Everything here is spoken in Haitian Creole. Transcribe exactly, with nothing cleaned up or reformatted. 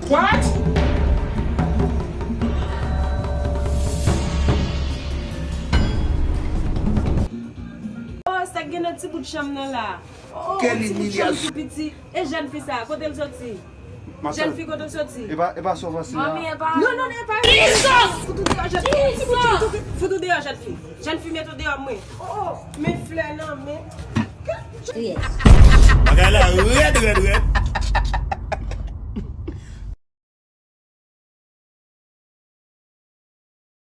What? Oh, sa k gen nan ti bout chanm nan la. Oh, Quelle ti bout chanm humiliation. Tou piti. E jèn fi sa, kote l soti? Ma Jèn sè, fi, kote l soti? E pa, e pa sa w panse a. Manmi, e pa. Non, non, non, e pa. Jesus! Fout ou deyò jèn fi. Fout ou deyò jèn fi. Jèn fi, met ou deyò mwen. Oh, men flè nan men. Bagay la rèd, rèd, rèd.